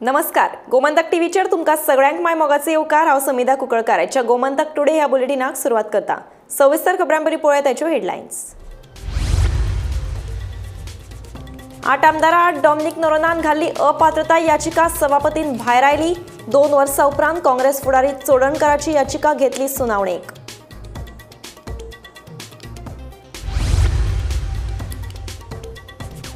नमस्कार, गोमंतक टीव्हीचेर तुमकां सगळ्यांक my मोगाचे येवकार. हांव समिधा कुंकळकार आयच्या गोमंतक टुडे ह्या बुलेटिनाक सुरवात करता. सविस्तर खबरांबरी पळोवया ताच्यो हेडलायन्स. 8 आमदारां डॉमनिक नोरोनान घाल्ली अपात्रताय याचिका सभापतीन भायर आयली. 2 वर्सां उपरांत काँग्रेस फुडारी चोडणकाराची याचिका घेतली सुनावणेक.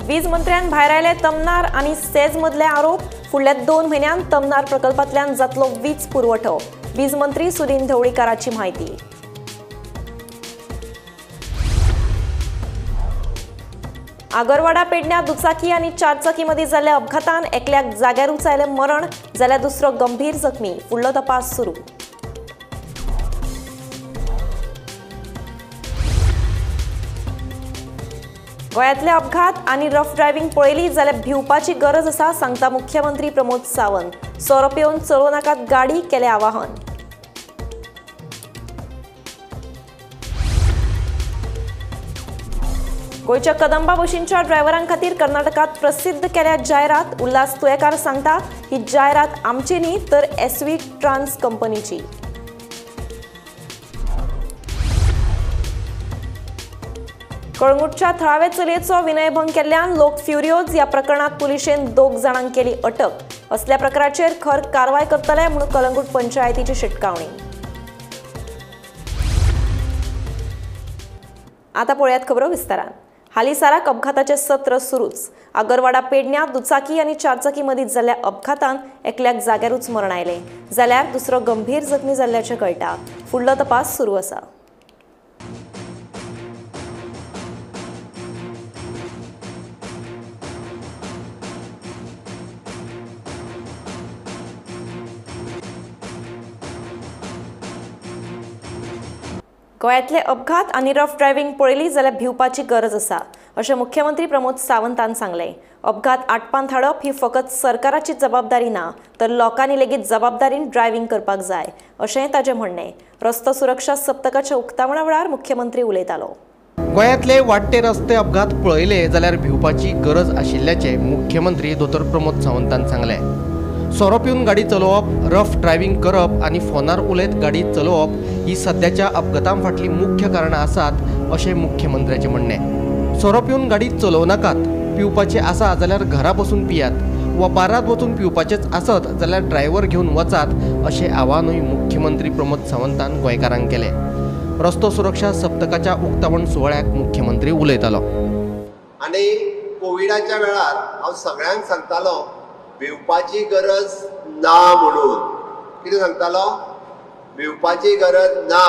वीज मंत्र्यान भायर आयले तमनार आनी सेज मदले आरोप. फुडल्या 2 म्हयन्यांत तमनार प्रकल्पांतल्यान जातलो वीज पुरवठो. वीज मंत्री सुदिन ढवळीकाराची म्हायती. आगरवाडा पेडण्या दुचाकी आनी चारचाकी मदीं जाल्ल्या अपघातान एकल्याक जाग्यारूच आयलें मरण, जाल्यार दुसरो गंभीर जखमी. फुडलो तपास सुरू. गोंयांतले अपघात आनी रफ ड्रायव्हिंग पळयली जाल्यार भिवपाची गरज आसा, सांगता मुख्यमंत्री प्रमोद सावंत. सोरो पिवन चलोवं नाकात गाडी, केलें आवाहन. गोंयच्या कदंबा बशींच्या ड्रायव्हरां खातीर कर्नाटकांत प्रसिद्ध केल्या जायरात. उल्हास तुयेकार सांगता ही जायरात आमची न्ही तर एसव्ही ट्रान्स कंपनीची. कळंगूटच्या थळावे चलयेचो विनयभंग केल्ल्यान लोक फ्युरियोज ह्या प्रकरणात पुलिशेन 2 जाणांक केली अटक. असल्या प्रकाराचेर खर कारवाय करतले म्हणून कळंगूट पंचायतीची शिटकावणी. आता पळयात खबरो विस्तारान. हालींसाराक अपघाताचें सत्र सुरूच. आगरवाडा पेडण्या दुचाकी आनी चारचाकी मदीं जाल्ल्या अपघातान एकल्याक जाग्यारूच मरण आयलें, जाल्यार दुसरो गंभीर जखमी जाल्ल्याचें कळटा. फुडलो तपास सुरू आसा. गोंयांतले अपघात आनी रफ ड्रायव्हिंग पळयली जाल्यार भिवपाची गरज आसा, अशें मुख्यमंत्री प्रमोद सावंतान सांगलें. अपघात आटपांत हाडप ही फकत सरकाराची जबाबदारी ना, तर लोकांनी लेगीत जबाबदारीन ड्रायव्हिंग करपाक जाय, अशेंय ताचें म्हणणें. रस्तो सुरक्षा सप्तकाच्या उक्तावणा वेळार मुख्यमंत्री उलयतालो. गोंयांतले वाडटे रस्ते अपघात पळयले जाल्यार भिवपाची गरज आशिल्ल्याचें मुख्यमंत्री दोतोर प्रमोद सावंतान सांगलें. सोरो पिवन गाडी चलोवप, रफ ड्रायव्हिंग करप आनी फोनार उलयत गाडी चलोवप ही सद्याच्या अपघातां फाटलीं मुख्य कारणां आसात, अशें मुख्यमंत्र्याचें म्हणणें. सोरो पिवन गाडी चलोवं नाकात, पिवपाचें आसा जाल्यार घरा बसून पियात वा बारांत वचून पिवपाचेंच आसत जाल्यार ड्रायव्हर घेवन वचात, अशें आवाहनूय मुख्यमंत्री प्रमोद सावंतान गोंयकारांक केलें. रस्तो सुरक्षा सप्तकाच्या उक्तावण सुवाळ्याक मुख्यमंत्री उलयतालो. आनी कोविडाच्या वेळार हांव सगळ्यांक सांगतालो भिवपाची गरज ना म्हणून. कितें सांगतालो? भिवपाची गरज ना.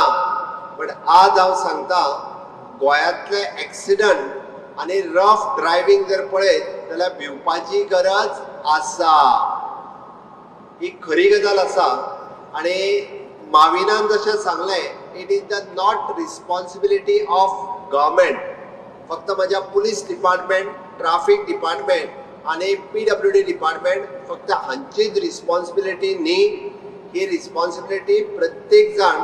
बट आज हांव सांगता गोंयांतले एक्सिडंट आनी रफ ड्रायव्हिंग जर पळयत जाल्यार भिवपाची गरज आसा, ही खरी गजाल आसा. आनी माविनान जशें सांगलें, it is the not responsibility of government. फक्त म्हज्या पुलीस डिपार्टमेंट, ट्राफीक डिपार्टमेंट आनी PWD department फक्त हांचीच रिस्पॉन्सिबिलिटी न्ही. ही रिस्पॉन्सिबिलिटी प्रत्येक जाण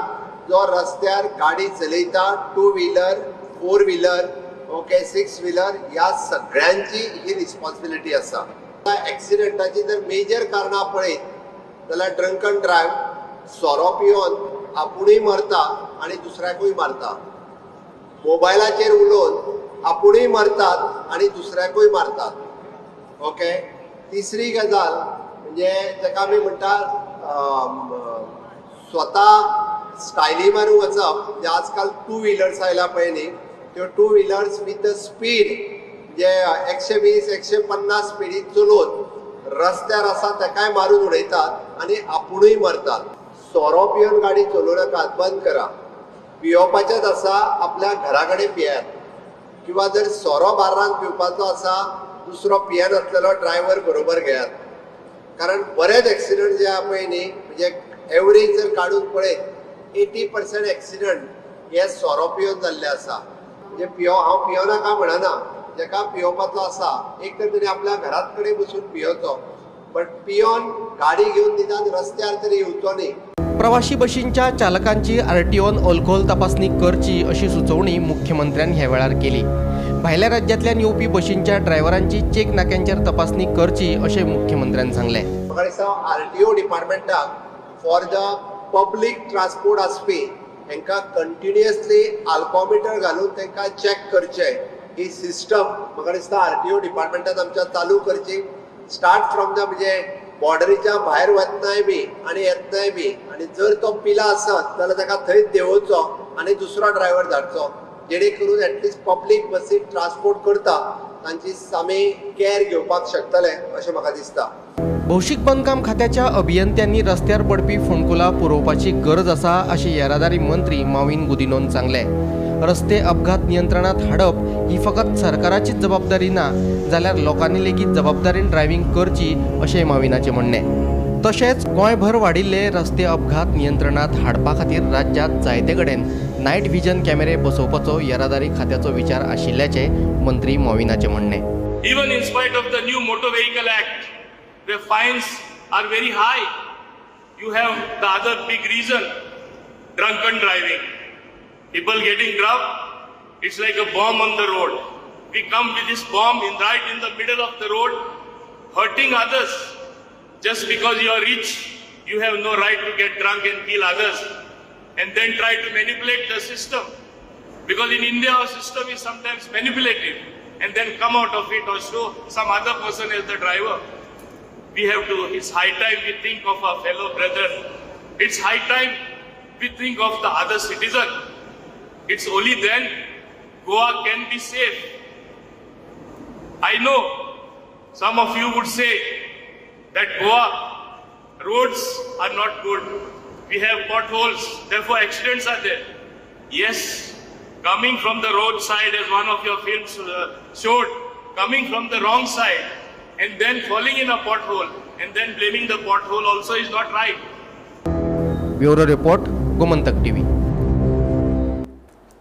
जो रस्त्यार गाडी चलयता, 2 व्हिलर, 4 व्हिलर, ओके, 6 व्हिलर, ह्या सगळ्यांची ही रिस्पॉन्सिबिलिटी आसा. एक्सिडंटाची जर मेजर कारणां पळयत जाल्यार ड्रंकन ड्रायव्ह, सोरो पिवन आपुणूय मरता आनी दुसऱ्याकूय मारता, मोबायलाचेर उलोवन आपुणूय मरतात आनी दुसऱ्याकूय मारतात. ओके, तिसरी गजाल म्हणजे ताका आमी म्हणटा स्वता स्टायली मारून वचप. म्हणजे आजकाल 2 व्हिलर्स आयला पळय न्ही, त्यो 2 व्हिलर्स विथ the speed, म्हणजे 120 150 स्पिडीन चलोवन रस्त्यार आसा ताकाय मारून उडयतात आनी आपुणूय मरतात. सोरो पिवन गाडी चलोवं नाकात, बंद करा. पियोवपाचेंच आसा आपल्या घरा कडेन पियात, किंवा जर सोरो बार्रान पिवपाचो आसा दुसरो पियेनासलेलो ड्रायव्हर बरोबर घेयात. कारण बरेच एक्सिडंट जे आहा पळय न्ही, म्हणजे एवरेज जर काडून पळयत 80% एक्सिडंट हे सोरो पिवन जाल्ले आसा. म्हणजे हांव पियोनाका म्हणना, जेका पियोवपाचो आसा एक तर तरी आपल्या घरात कडेन बसून पियोचो, बट पियोन गाडी घेवन निदान रस्त्यार तरी येवचो न्ही. प्रवाशी बशींच्या चालकांची आरटीओन अल्कोहोल तपासणी करची अशी सुचोवणी मुख्यमंत्र्यान ह्या वेळार केली. भायल्या राज्यांतल्यान येवपी बशींच्या ड्रायव्हरांची चेक नाक्यांचेर तपासणी करची अशें मुख्यमंत्र्यान सांगलें. म्हाका दिसता आरटीओ डिपार्टमेंटाक फॉर the public transport आसपी हेंकां कंटिन्युअसली आल्कोमिटर घालून तांकां चॅक करचें. ही सिस्टम म्हाका दिसता आरटीओ डिपार्टमेंटान आमच्या चालू करची. स्टार्ट फ्रॉम the म्हणजे बॉर्डरीच्या भायर वतनाय बी आनी येतनाय बी, आनी जर तो पिला आसत जाल्यार ताका थंयच देंवोवचो आनी दुसरो ड्रायव्हर धाडचो, जेणे करून एटलिस्ट पब्लीक बसी ट्रान्सपोर्ट करता तांची आमी कॅर घेवपाक शकतले अशें म्हाका दिसता. भौशीक बांदकाम खात्याच्या अभियंत्यांनी रस्त्यार पडपी फोंडकुलां पुरोवपाची गरज आसा अशें येरादारी मंत्री माविन गुदिनोन सांगलें. रस्ते अपघात नियंत्रणात हाडप ही फकत सरकाराचीच जबाबदारी ना जाल्यार लोकांनी लेगीत जबाबदारीन ड्रायव्हिंग करची अशें माविनाचें म्हणणें. तशेंच गोंयभर वाडिल्ले रस्ते अपघात नियंत्रणात हाडपा खातीर राज्यांत जायते कडेन नायट व्हिजन कॅमेरे बसोवपाचो येरादारी खात्याचो विचार आशिल्ल्याचें मंत्री माविनाचें म्हणणें. Even in spite of the new Motor Vehicle Act, the fines are very high. You have the other big reason, drunken driving. People getting drunk, it's like a bomb on the road. We come with this bomb in right in the middle of the road, hurting others. Just because you are rich, you have no right to get drunk and kill others, and then try to manipulate the system. Because in India, our system is sometimes manipulative, and then come out of it or show some other person as the driver. We have to, it's high time we think of our fellow brethren. It's high time we think of the other citizen. It's only then Goa can be safe. I know some of you would say that Goa roads are not good. We have potholes, therefore accidents are there. Yes, coming from the roadside, as one of your films showed, coming from the wrong side and then falling in a pothole and then blaming the pothole also is not right. Bureau report, Gomantak TV.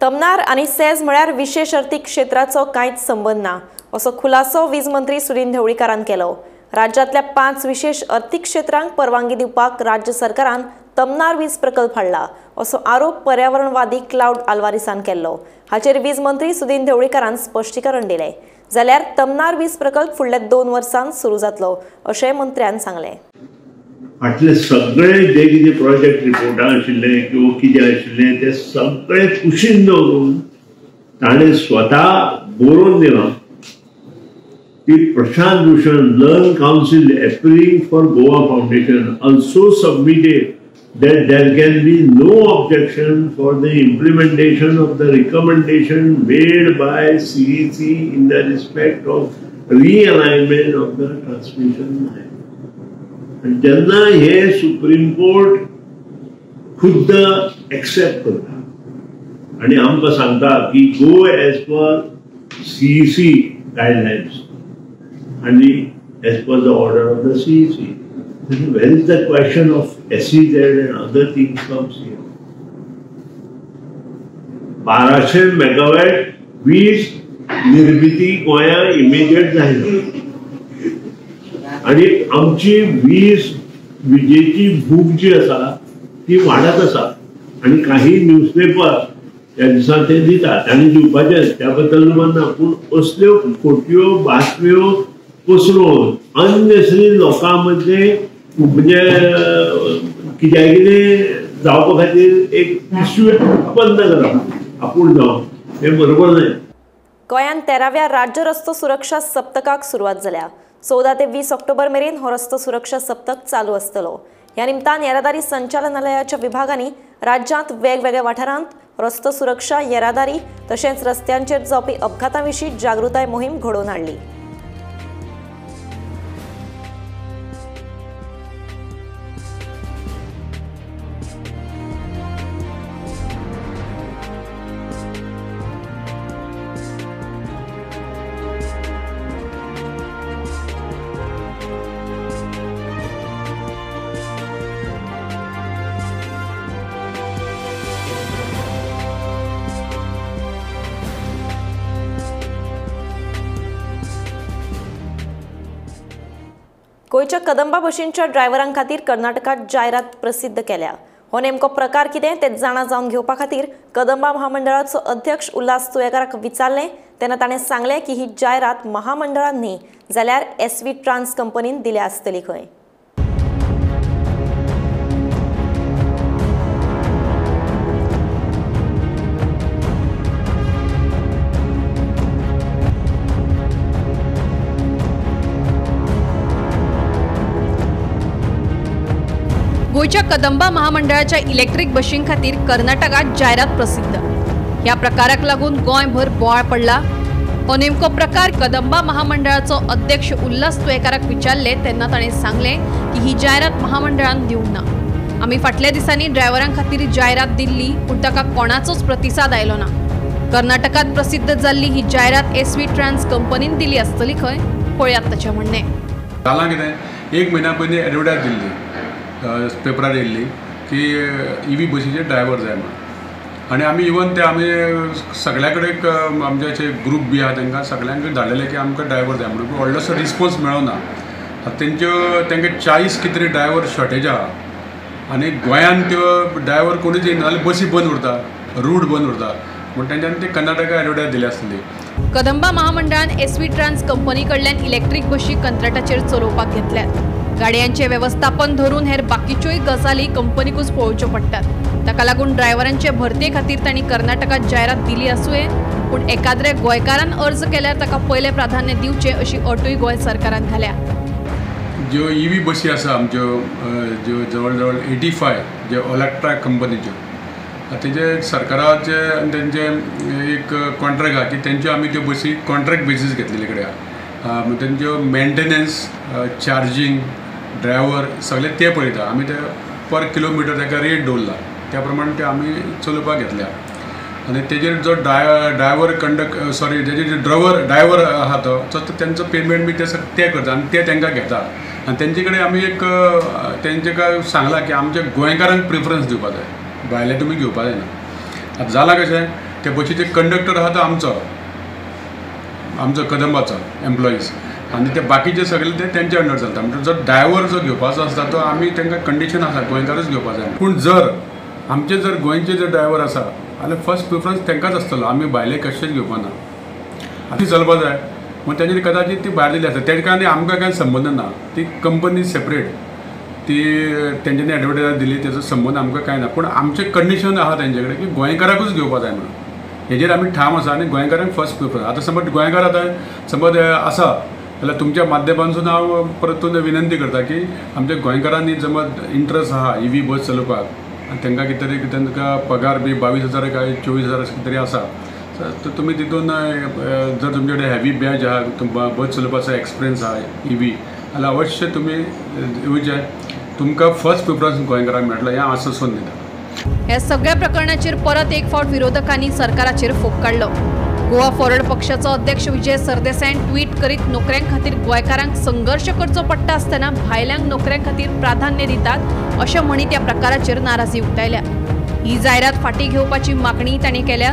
Tamnar आनी सेज म्हळ्यार विशेष अर्थीक क्षेत्राचो कांयच संबंद ना असो खुलासो वीज मंत्री सुदिन ढवळीकारान केलो. राज्यांतल्या 5 विशेष अर्थीक क्षेत्रांक परवानगी दिवपाक राज्य सरकारान तमनार वीज प्रकल्प हाडला असो आरोप पर्यावरणवादी क्लाउड आल्वारिसान केल्लो. हाचेर वीज मंत्री सुदिन ढवळीकारान स्पश्टीकरण दिलें. जाल्यार तमनार वीज प्रकल्प फुडल्या 2 वर्सांत सुरू जातलो अशें मंत्र्यान सांगलें. फाटले सगळे जे कितें प्रोजेक्ट रिपोर्टां आशिल्ले किंवा कितें आशिल्ले ते सगळे कुशीन दवरून ताणें स्वता बरोवन दिलां की Prashant Bhushan learned counsel appearing for Goa Foundation also submitted that there can be no objection for the implementation of the recommendation made by CEC in the respect of realignment of the transmission line. आनी जेन्ना हे supreme court खुद्द accept करता आनी आमकां सांगता की go as per CEC guidelines आनी as per the order of the CEC, where is the question of SEZ and other things comes here. 1200 megawatt वीज निर्मिती गोंया इमिजिएट जायना आनी आमची वीज विजेची भूक जी आसा ती वाडत आसा आनी काही न्यूजपेपर त्या दिसा ते दितात आनी दिवपाचें त्या बद्दल मानना, पूण असल्यो खोट्यो बातम्यो पसरोवन अननेसरी लोकां मदीं म्हणजे कित्याक कितें जावपा खातीर एक इश्यू बंद करप आपूण जावन हें बरोबर न्हय. गोंयांत 13व्या राज्य रस्तो सुरक्षा सप्तकाक सुरवात जाल्या. 14 ते 20 ऑक्टोबर मेरेन हो रस्तो सुरक्षा सप्तक चालू आसतलो. ह्या निमतान येरादारी संचालनालयाच्या विभागांनी राज्यांत वेगवेगळ्या वाठारांत रस्तो सुरक्षा, येरादारी तशेंच रस्त्यांचेर जावपी अपघातां विशीं जागृताय मोहीम घडोवन हाडली. गोंयच्या कदंबा बशींच्या ड्रायव्हरां खातीर कर्नाटकात जायरात प्रसिद्ध केल्या. हो नेमको प्रकार कितें तें जाणा जावन घेवपा खातीर कदंबा महामंडळाचो अध्यक्ष उल्हास तुयेकाराक विचारलें तेन्ना ताणें सांगलें की ही जायरात महामंडळान न्ही जाल्यार एस व्ही ट्रान्स कंपनीन दिल्या आसतली खंय. मुंबयच्या कदंबा महामंडळाच्या इलेक्ट्रीक बशीं खातीर कर्नाटकात जायरात प्रसिद्ध. ह्या प्रकाराक लागून गोंयभर बोवाळ पडला. हो नेमको प्रकार कदंबा महामंडळाचो अध्यक्ष उल्हास तुयेकाराक विचारले तेन्ना ताणें सांगलें की ही जायरात महामंडळान दिवंक ना. आमी फाटल्या दिसांनी ड्रायव्हरां खातीर जायरात दिल्ली पूण ताका कोणाचोच प्रतिसाद आयलो ना. कर्नाटकात प्रसिद्ध जाल्ली ही जायरात एसव्ही ट्रान्स कंपनीन दिली आसतली खंय, पळयात ताचें म्हणणें. जालां कितें, एक म्हयन्या पयलीं एडवर्टायज दिल्ली पेपरार येयल्ली की इवी बशीचे ड्रायव्हर जाय म्हणून, आनी आमी इवन ते आमी सगळ्या कडेन आमचे जे ग्रूप बी आहा तांकां सगळ्यांक धाडलेले की आमकां ड्रायव्हर जाय म्हणून, पूण व्हडलोसो रिस्पोन्स मेळना. आतां तेंकां 40 कितें तरी ड्रायव्हर शॉर्टेज आहा आनी गोंयांत त्यो ड्रायव्हर कोणूच येयना जाल्यार बसी बंद उरता, रूट बंद उरता, म्हूण तेंच्यांनी ते कर्नाटका एडवर्टायज दिली आसतली. कदंबा महामंडळान एसव्ही ट्रान्स कंपनी कडल्यान इलेक्ट्रीक बशी कंत्राटाचेर चलोवपाक घेतल्यात. गाडयांचे वेवस्थापन धरून हेर बाकीच्योय गजाली कंपनीकूच पळोवच्यो पडटात. ताका लागून ड्रायव्हरांचे भरते खातीर तांणी कर्नाटकात जायरात दिली आसुये, पूण एकाद्रे गोंयकारान अर्ज केल्यार ताका पयलें प्राधान्य दिवचें अशी अटूय गोंय सरकारान घाल्या. ज्यो इवी बसी आसा आमच्यो ज्यो जवळ जवळ 85 ज्यो ओलेक्ट्रा कंपनीच्यो, तेजे सरकाराचे आनी तेंचे एक कॉन्ट्रॅक्ट आहा की तेंच्यो आमी त्यो बसी कॉन्ट्रॅक्ट बेजीस घेतलेले कडेन आहा. तेंच्यो मेंटेनन्स, चार्जींग, ड्रायव्हर सगळे ते पळयता. आमी ते पर किलोमिटर ताका रेट दवरला त्या प्रमाणे ते आमी चलोवपाक घेतल्या. आनी तेजेर जो ड्रायव्हर कंडक्ट सॉरी तेजेर जो ड्रायव्हर आहा तो तेंचो पेमेंट बी ते करता आनी ते तांकां घेता. आनी तेंचे कडेन आमी एक तेंचे काय सांगलां की आमच्या गोंयकारांक प्रिफरन्स दिवपा जाय, भायले तुमी घेवपा जायना. आतां जालां कशें, ते बशीचे कंडक्टर आहा तो आमचो आमचो कदंबाचो एम्प्लॉईज आनी ते बाकीचे सगळे ते तेंच्या अंडर चलता. म्हणजे जो ड्रायव्हर जो घेवपाचो आसता तो आमी तांकां कंडिशन आसा गोंयकारूच घेवपा जाय. पूण जर आमचे जर गोंयचे जर ड्रायव्हर आसा जाल्यार फर्स्ट प्रिफरन्स तांकांच आसतलो, आमी भायले कशेंच घेवपा ना. आतां चलपा जाय म्हण तेंच्यांनी कदाचीत ती भायर दिली आसा, तेका आनी आमकां कांय संबंद ना. ती कंपनी सेपरेट, ती तेंच्यांनी एडवर्टायज दिली तेजो संबंद आमकां कांय ना. पूण आमचें कंडिशन आहा तेंचे कडेन की गोंयकाराकूच घेवपा जाय म्हणून हेजेर आमी ठाम आसा आनी गोंयकारांक फर्स्ट प्रिफरन्स. आतां समज गोंयकार आतां समज आसा जाल्यार तुमच्या माध्यमांतसून हांव परतून विनंती करता की आमच्या गोंयकारांनी समज इंट्रस्ट आहा इवी बस चलोवपाक आनी तांकां कितें तरी तांकां पगार बी 22,000 काय 24,000 अशें कितें तरी आसा, तर तुमी तितून जर तुमचे कडेन हेवी बॅज आहा, बस चलोवपाचो एक्सपिरियन्स आहा इवी, जाल्यार अवश्य तुमी येवचें, तुमकां फर्स्ट प्रिफरन्स गोंयकारांक मेळटलो हें आश्वासन दिता. ह्या सगळ्या प्रकरणाचेर परत एक फावट विरोधकांनी सरकाराचेर फोग काडलो. गोवा फॉरवर्ड पक्षाचो अध्यक्ष विजय सरदेसायान ट्वीट करीत नोकऱ्यां खातीर गोंयकारांक संघर्श करचो पडटा आसतना भायल्यांक नोकऱ्यां खातीर प्राधान्य दितात अशें म्हणीत ह्या प्रकाराचेर नाराजी उक्तायल्या. ही जायरात फाटीं घेवपाची मागणी तांणी केल्या.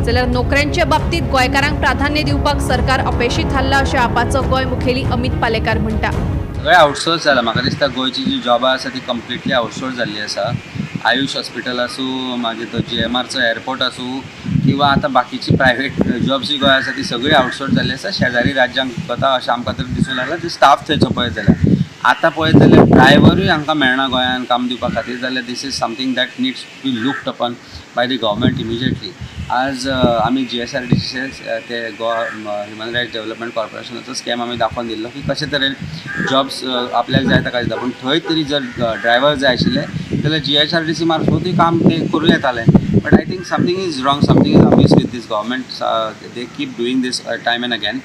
जाल्यार नोकऱ्यांचे बाबतींत गोंयकारांक प्राधान्य दिवपाक सरकार अपेशी थारलां अशें आपाचो गोंय मुखेली अमित पालेकार म्हणटा. सगळें आउटसोर्स जाला. म्हाका दिसता गोंयची जी जॉबां आसा ती कंप्लिटली आउटसोर्स जाल्ली आसा. आयुष हॉस्पिटल आसूं, मागीर तो GMRचो एअरपोर्ट आसूं किंवा आतां बाकीची प्रायवेट जॉब्स जी गोंय आसा ती सगळी आउटसोर्स जाल्ली आसा. शेजारी राज्यांक वता अशें आमकां तर दिसूंक लागलां. ते स्टाफ थंयचो पळयत जाल्यार आतां पळयत जाल्यार ड्रायव्हरूय हांकां मेळना गोंयांत काम दिवपा खातीर. जाल्यार this is something that needs to be looked upon by the government immediately. आज आमी GSRDC ते गोवा ह्युमन रायट्स डेव्हलपमेंट कॉर्पोरेशनाचो स्कॅम आमी दाखोवन दिल्लो की कशे तरेन जॉब्स आपल्याक जाय ताका दिता. पूण थंय तरी जर ड्रायव्हर जाय आशिल्ले जाल्यार GSRDC मार्फतूय काम तें करूं येतालें. But I think something is wrong, something is amiss with this government. They keep doing this time and again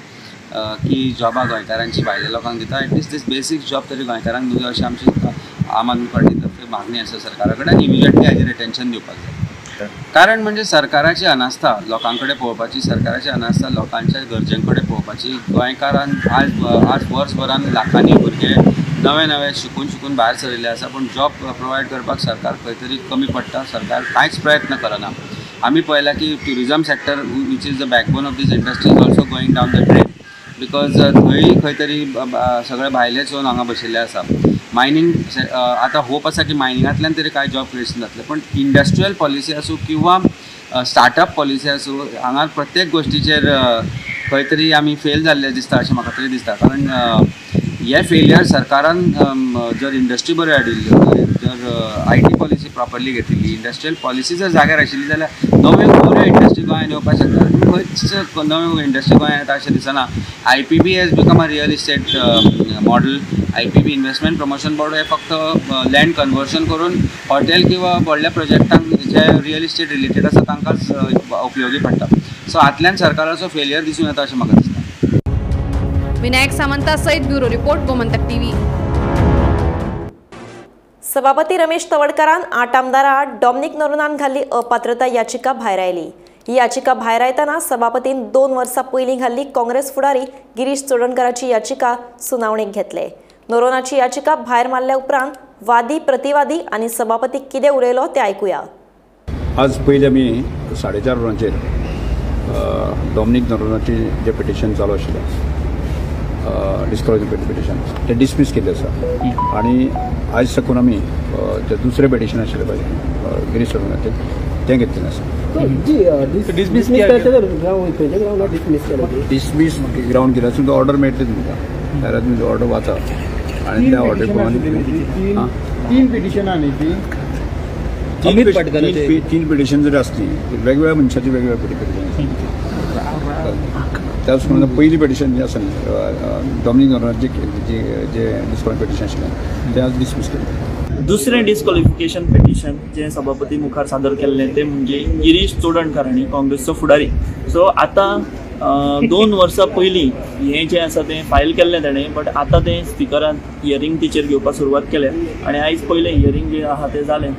की जॉबां गोंयकारांची भायल्या लोकांक दिता. At least these basic job तरी गोंयकारांक दिवया अशी आमची आम आदमी पार्टी तर्फे मागणी आसा सरकारा कडेन आनी इमिजिएटली हाजेर अटेन्शन दिवपाक जाय. कारण म्हणजे सरकाराची अनास्था लोकां कडेन पळोवपाची, सरकाराची अनास्था लोकांच्या गरजें कडेन पळोवपाची. गोंयकारान आज वर्सभरान लाखांनी भुरगे नवे नवे शिकून शिकून भायर सरिल्ले आसा, पूण जॉब प्रोवायड करपाक सरकार खंय तरी कमी पडटा. सरकार कांयच प्रयत्न करना. आमी पळयला की tourism sector which is the backbone of this industry is also going down the drain because थंय खंय तरी सगळे भायलेच येवन हांगा बशिल्ले आसा. मायनींग आतां होप आसा की मायनिंगांतल्यान तरी कांय जॉब क्रिएशन जातलें, पूण इंडस्ट्रियल पॉलिसी आसूं किंवा स्टार्टअप पॉलिसी आसूं, हांगा प्रत्येक गोश्टीचेर खंय तरी आमी फेल जाल्ले दिसता अशें म्हाका तरी दिसता. कारण हे फेलियर सरकारान जर इंडस्ट्री बऱ्यो हाडिल्ल्यो, जर IT policy प्रॉपरली घेतिल्ली. इंडस्ट्रियल पॉलिसी जर जाग्यार आशिल्ली जाल्यार नव्यो बऱ्यो इंडस्ट्री गोंयांत येवपाक शकता. खंयच नव्यो इंडस्ट्री गोंयांत येता अशें दिसना. IPB has become a real estate model. IPB investment promotion board हे फक्त लँड कन्वर्शन करून हॉटेल किंवा व्हडल्या प्रोजेक्टांक जे रियल इस्टेट रिलेटेड आसा तांकांच उपयोगी पडटा. सो हातल्यान सरकाराचो फेलियर दिसून येता अशें म्हाका दिसता. विनायक सामंता सहित ब्युरो रिपोर्ट, गोमंतक टीव्ही. सभापती रमेश तवडकारान 8 आमदारां आड डॉमनिक नोरोन्हान घाल्ली अपात्रता याचिका भायर आयली. ही याचिका भायर आयतना सभापतीन 2 वर्सां पयलीं घाल्ली काँग्रेस फुडारी गिरीश चोडणकाराची याचिका सुनावणेक घेतले. नोरोन्हाची याचिका भायर मारल्या उपरांत वादी प्रतिवादी आनी सभापती कितें उलयलो तें आयकुया. आज पयलीं आमी 4:30 वरांचेर डॉमनिक नोरोन्हाची जें पिटिशन चालू आशिल्लें डिस्क्वॉलिफिकेशन पिटिशन तें डिसमीस केल्लें आसा आनी आयज साकून आमी जें दुसरें पिटिशन आशिल्लें पळय गिरीश चोडणकाराचें तें घेतलें आसा. डिसमीस ग्रावंड केलें तुमकां ऑर्डर मेळटली तुमकां, जाल्यार तुमची ऑर्डर वाचा आनी त्या ऑर्डर प्रमाणे 3 पिटिशनां न्ही ती 3 पिटिशन जरी आसली वेगवेगळ्या मनशाची वेगवेगळ्या पिटिशन. त्याच प्रमाणे पयली पिटिशन जें आसा न्ही डॉमनिक नोरोन्हाचें जें डिस्क्वॉलिफाय पिटिशन आशिल्लें तें आज डिसमीस केलें. दुसरें डिस्क्वॉलिफिकेशन पिटिशन जें सभापती मुखार सादर केल्लें तें म्हणजे गिरीश चोडणकार हांणी, काँग्रेसचो फुडारी. सो आतां 2 वर्सां पयलीं हें जें आसा तें फायल केल्लें ताणें, बट आतां तें स्पिकरान हियरींग तेचेर घेवपाक सुरवात केल्या आनी आयज पयलें हियरींग जें आसा तें जालें.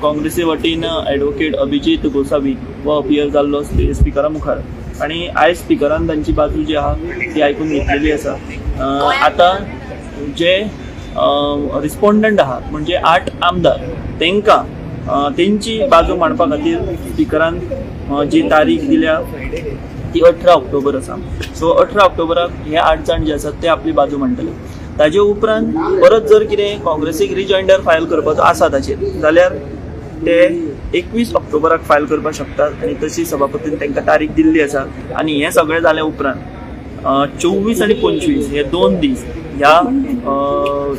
काँग्रेसी वतीन एडवोकेट अभिजीत गोसावी हो अपियर जाल्लो स्पिकरा मुखार आनी आयज स्पिकरान तांची बाजू जी आसा ती आयकून घेतलेली आसा. आतां जे रिस्पोंडंट आहा म्हणजे 8 आमदार तांकां तेंची बाजू मांडपा खातीर स्पिकरान जी तारीख दिल्या ती 18 ऑक्टोबर आसा. सो 18 ऑक्टोबराक हे 8 जाण जे आसात ते आपली बाजू मांडटले. ताजे उपरांत परत जर कितें काँग्रेसीक रिजॉयंडर फायल करपाचो आसा ताचेर जाल्यार ते 21 ऑक्टोबराक फायल करपाक शकतात आनी तशी सभापतीन तांकां तारीख दिल्ली आसा. आनी हें सगळें जाल्या उपरांत 24 आनी 25 हे 2 दीस ह्या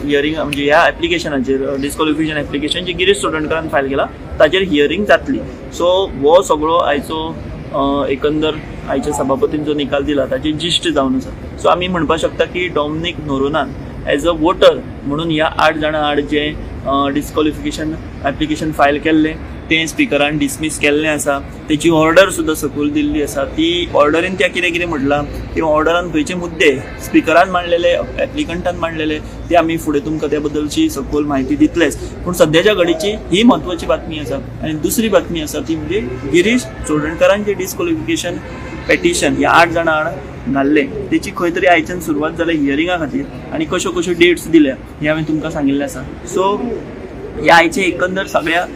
हियरींग म्हणजे ह्या एप्लिकेशनाचेर डिस्क्वॉलिफिकेशन एप्लिकेशन जे गिरीश चोडणकारान फायल केला ताचेर हियरींग जातली. सो हो सगळो आयचो एकंदर आयच्या सभापतीन जो निकाल दिला ताची जिश्ट जावन आसा. सो आमी म्हणपाक शकता की डॉमनिक नोरोन्हान एज अ वोटर म्हणून ह्या 8 जाणां आड जें डिस्क्वॉलिफिकेशन एप्लिकेशन फायल केल्लें तें स्पिकरान डिसमीस केल्लें आसा. तेची ऑर्डर सुद्दां सकयल दिल्ली आसा. ती ऑर्डरीन त्या कितें कितें म्हटलां किंवा ऑर्डरान खंयचे मुद्दे स्पिकरान मांडलेले एप्लिकंटान मांडलेले ते आमी फुडें तुमकां त्या बद्दलची सकयल म्हायती दितलेच. पूण सद्याच्या घडीची ही म्हत्वाची बातमी आसा. आनी दुसरी बातमी आसा ती म्हणजे गिरीश चोडणकारान जें डिस्क्वॉलिफिकेशन पेटिशन ह्या 8 जाणां आड घाल्लें तेची खंय तरी आयच्यान सुरवात जाल्या हियरिंगा खातीर आनी कश्यो कश्यो डेट्स दिल्या हें हांवें तुमकां सांगिल्लें आसा. सो ह्या आयचे एकंदर सगळ्या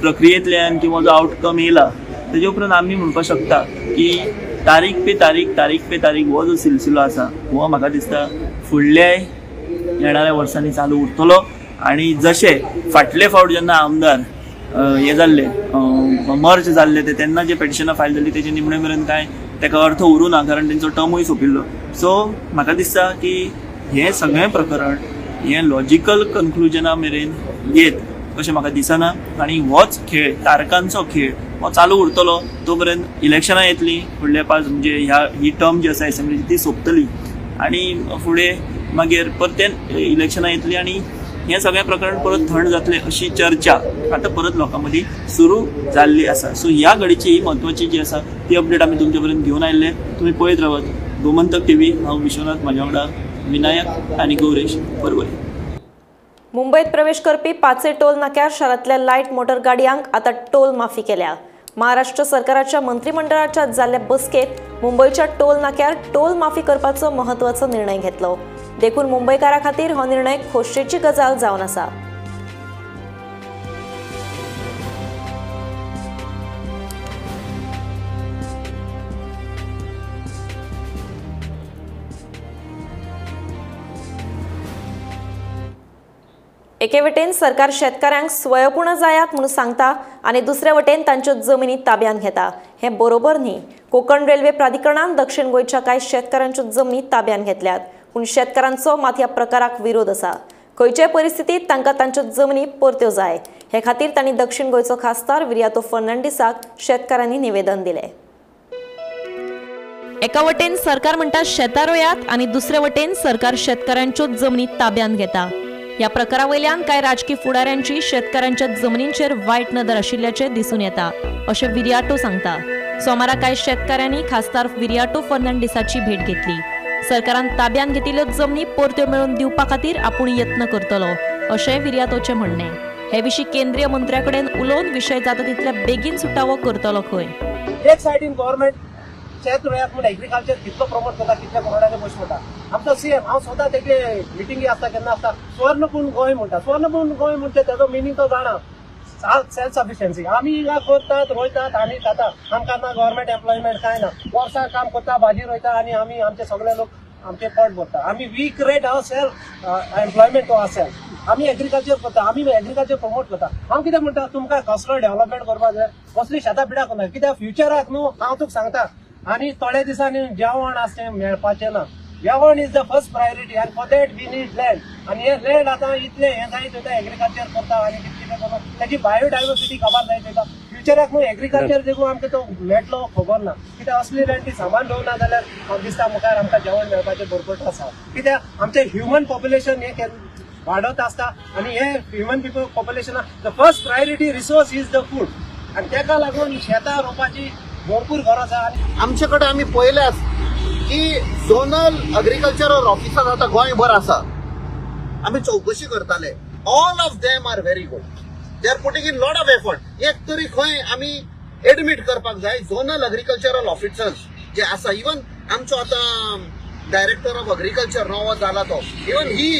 प्रक्रियेंतल्यान किंवा जो आवटकम येयला तेजे उपरांत आमी म्हणपाक शकता की तारीख पे तारीख तारीख पे तारीख हो जो सिलसिलो आसा हो म्हाका दिसता फुडल्या येणाऱ्या वर्सांनी चालू उरतलो. आनी जशें फाटले फावट जेन्ना आमदार हे जाल्ले मर्ज जाल्ले ते तेन्ना जे पेटिशनां फायल जाल्ली तेजे निमणे मेरेन कांय ताका अर्थ उरूं ना कारण तेंचो टर्मूय सोंपिल्लो. सो म्हाका दिसता की हें सगळें प्रकरण हें लॉजिकल कन्क्लुजना मेरेन येत अशें म्हाका दिसना आनी होच खेळ तारखांचो खेळ हो चालू उरतलो तो पर्यंत इलेक्शनां येतलीं फुडल्या 5 म्हणजे ह्या ही टर्म जी आसा एसेंब्लीची ती सोंपतली आनी फुडें मागीर परतें इलेक्शनां येतलीं आनी हें सगळें प्रकरण परत थंड जातलें अशी चर्चा आतां परत लोकां मदीं सुरू जाल्ली आसा. सो ह्या घडीची ही म्हत्वाची जी आसा ती अपडेट आमी तुमचे पर्यंत घेवन आयिल्ले. तुमी पळयत रावात गोमंतक टीव्ही. हांव विश्वनाथ, म्हाज्या वांगडा विनायक आनी गौरेश परवरी. मुंबईत प्रवेश करपी 5 टोल नाक्यार शारांतल्या लायट मोटर गाडयांक आतां टोल माफी केल्या. महाराष्ट्र सरकाराच्या मंत्रिमंडळाच्या जाल्ल्या बसकेत मुंबईच्या टोल नाक्यार टोल माफी करपाचो महत्वाचो निर्णय घेतलो. देखून मुंबईकारां खातीर हो निर्णय खोशयेची गजाल जावन आसा. एके वटेन सरकार शेतकाऱ्यांक स्वयंपूर्ण जायात म्हणून सांगता आनी दुसरे वटेन तांच्यो जमिनी ताब्यांत घेता, हें बरोबर न्ही. कोकण रेल्वे प्राधिकरणान दक्षिण गोंयच्या कांय शेतकारांच्यो जमनी ताब्यांत घेतल्यात, पूण शेतकारांचो मात ह्या प्रकाराक विरोध आसा. खंयच्याय परिस्थितीत तांकां तांच्यो जमनी परत्यो जाय हे खातीर तांणी दक्षिण गोंयचो खासदार विरियातो फर्नांडीसाक शेतकारांनी निवेदन दिलें। एका वटेन सरकार म्हणटा शेतां रोयात आनी दुसरे वटेन सरकार शेतकारांच्यो जमनी ताब्यांत घेता। ह्या प्रकारा वयल्यान कांय राजकी फुडाऱ्यांची शेतकारांच्या जमनींचेर वायट नदर आशिल्ल्याचें दिसून येता अशें विरियाटो सांगता। सोमारा कांय शेतकारांनी खासदार विरियाटो फर्नांडीसाची भेट घेतली। सरकारान ताब्यांत घेतिल्ल्यो जमनी परत्यो मेळोवन दिवपा खातीर आपूण यत्न करतलो अशें विरियातोचें म्हणणें। हे विशीं केंद्रीय मंत्र्या कडेन उलोवन विशय जाता तितल्या बेगीन सुटावो करतलो खंय। एक सायडीन गव्हर्मेंट शेत रोयात म्हूण एग्रीकल्चर कितलो प्रमोट करता, कितल्या करोडांनी पयशे म्हणटा। आमचो सीएम हांव स्वता तेगे मिटिंगी आसता केन्ना आसता स्वर्णपूर्ण गोंय म्हणटा। स्वर्णपूर्ण गोंय म्हणजे तेजो मिनींग तो जाणा, सेल्फ सफिशियन्सी। आमी हिंगा करतात, रोयतात आनी खाता, आमकां ना गव्हर्मेंट एम्प्लॉयमेंट कांय ना। वर्सां काम करता, भाजी रोयता आनी आमी आमचे सगळे लोक आमचे पोट भरता। आमी we create our self employment to our self. आमी एग्रीकल्चर करता, आमी एग्रीकल्चर प्रमोट करता। हांव कितें म्हणटा, तुमकां कसलो डेव्हलपमेंट करपाक जाय, कसली शेतां पिडां करना, कित्याक फ्युचराक न्हू हांव तुका सांगता आनी थोड्या दिसांनी जेवण आसा तें मेळपाचें ना। जेवण is the first priority आनी for that we need land. आनी हें लँड आतां इतलें हें जायत वयता, एग्रीकल्चर करता आनी कितें कितें करता, ताची बायोडायवर्सिटी काबार जायत वयता। फ्युचराक न्हू एग्रीकल्चर देखून आमकां तो मेळटलो खबर ना, कित्याक असली लँड ती सामान दवरना जाल्यार म्हाका दिसता मुखार आमकां जेवण मेळपाचें भरपूर आसा। कित्याक आमचें ह्युमन पॉप्युलेशन हें वाडत आसता आनी हें human people population the first priority resource is the food आनी ताका लागून शेतां रोवपाची भरपूर गरज आसा। आमचे कडेन आमी पळयल्यास की झोनल अग्रीकल्चरल ऑफिसर आतां गोंयभर आसा, आमी चवकशी करताले, all of them are very good, they are putting in lot of effort. एक तरी खंय आमी एडमीट करपाक जाय झोनल अग्रीकल्चरल ऑफिसर्स जे आसा। इवन आमचो आतां डायरेक्टर ऑफ अग्रीकल्चर नवो जाला तो, even he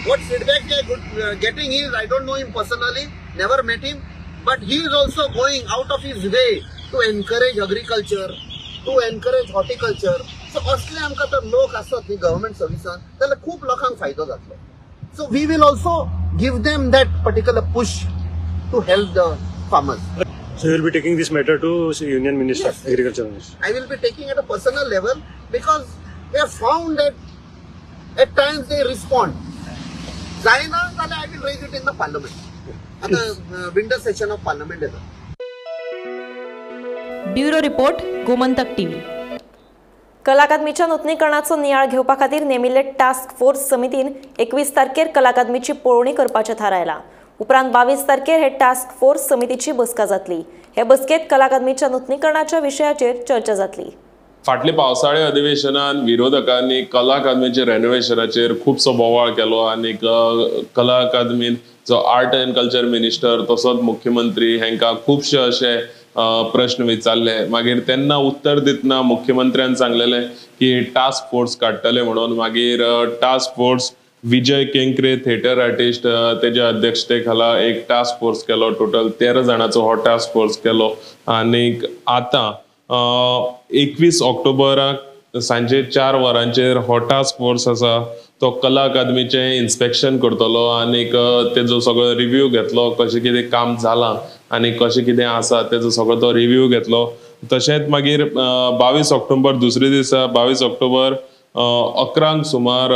what feedback they are getting is, I don't know him personally, never met him, but he is also going out of his way to encourage agriculture, to encourage horticulture. So असले आमकां तर लोक आसत न्ही government सर्विसान जाल्यार खूब लोकांक फायदो जातलो। So we will also give them that particular push to help the farmers. So you will be taking this matter to Union Minister, yes, Agriculture Minister. I will be taking at a personal level because we have found that at times they respond. जायना जाल्यार I will raise it in the parliament, आतां winter session of parliament येता। Bureau report, Gomantak TV. कला अकादमीच्या नुतनीकरणाचो नियाळ घेवपा खातीर नेमिल्ले task force समितीन 21 तारखेर कला अकादमीची पळोवणी करपाचें थारायलां। उपरांत 22 तारखेर हे टास्क फोर्स समितीची बसका जातली। हे बसकेत कला अकादमीच्या नुतनीकरणाच्या विशयाचेर चर्चा जातली। फाटले पावसाळे अधिवेशनान विरोधकांनी कला अकादमीचे रेनोवेशनाचेर खुबसो बोवाळ केलो आनी कला अकादमीन जो आर्ट एंड कल्चर मिनिस्टर तसोच मुख्यमंत्री हेंकां खुबशे अशे प्रश्न विचारले। मागीर तेन्ना उत्तर दितना मुख्यमंत्र्यान सांगलेले की टास्क फोर्स काडटले म्हणून। मागीर task force Vijay Kenkre theatre artist तेज्या अध्यक्षते खाला एक टास्क फोर्स केलो। टोटल 13 जाणांचो हो टास्क फोर्स केलो आनी आतां 21 ऑक्टोबराक सांजे 4 वरांचेर हो टास्क फोर्स आसा तो कला अकादमीचें इन्स्पेक्शन करतलो आनी तेजो सगळो रिव्यू घेतलो, कशें कितें काम जालां आनी कशें कितें आसा तेजो सगळो तो रिव्यू घेतलो। तशेंच मागीर 22 ऑक्टोबर दुसरे दिसा 22 ऑक्टोबर 11 सुमार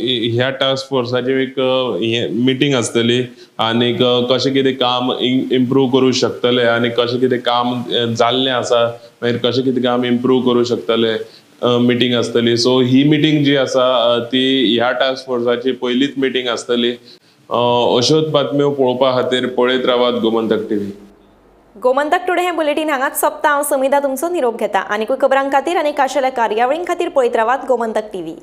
ह्या टास्क फोर्साची एक मिटींग आसतली आनी कशें कितें काम इम्प्रूव करूं शकतले आनी कशें कितें काम जाल्लें आसा मागीर कशें कितें काम इम्प्रूव करूं शकतले मिटींग आसतली। सो ही मिटींग जी आसा ती ह्या टास्क फोर्साची पयलीच मिटींग आसतली। अश्योच बातम्यो पळोवपा खातीर पळयत रावात गोमंतक टीव्ही। गोमंतक टुडे हे बुलेटीन हांगाच सोंपता। हांव समिधा तुमचो निरोप घेता। आनीकूय खबरां खातीर आनी खाशेल्या कार्यावळीं खातीर पळयत रावात गोमंतक टीव्ही।